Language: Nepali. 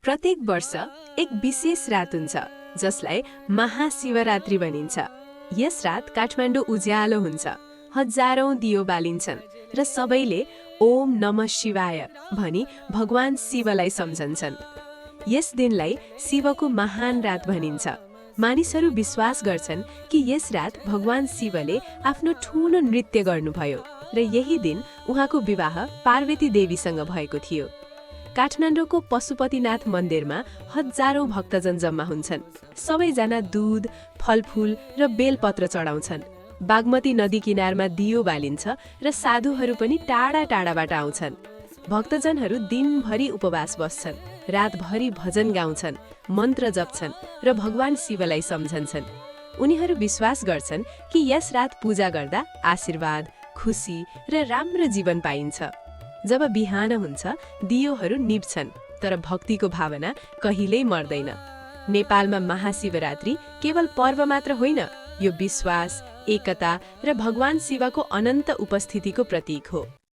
प्रत्येक वर्ष एक विशेष रात हुन्छ जसलाई महाशिवरात्रि भनिन्छ। यस रात काठमाडौँ उज्यालो हुन्छ, हजारौं दियो बालिन्छन् र सबैले ओम नमः शिवाय भनी भगवान शिवलाई सम्झन्छन्। यस दिनलाई शिवको महान रात भनिन्छ। मानिसहरू विश्वास गर्छन् कि यस रात भगवान शिवले आफ्नो ठूलो नृत्य गर्नुभयो र यही दिन उहाँको विवाह पार्वती देवीसँग भएको थियो। काठमाडौँको पशुपतिनाथ मन्दिरमा हजारौं भक्तजन जम्मा हुन्छन्। सबैजना दूध, फलफूल र बेलपत्र चढाउँछन्। बागमती नदी किनारमा दियो बालिन्छ र साधुहरू पनि टाढा टाढाबाट आउँछन्। भक्तजनहरू दिनभरि उपवास बस्छन्, रातभरि भजन गाउँछन्, मन्त्र जप्छन् र भगवान शिवलाई सम्झन्छन्। उनीहरू विश्वास गर्छन् कि यस रात पूजा गर्दा आशीर्वाद, खुसी र राम्रो जीवन पाइन्छ। जब बिहान हुन्छ, दियोहरू निप्छन्, तर भक्तिको भावना कहिल्यै मर्दैन। नेपालमा महाशिवरात्रि केवल पर्व मात्र होइन, यो विश्वास, एकता र भगवान शिवको अनन्त उपस्थितिको प्रतीक हो।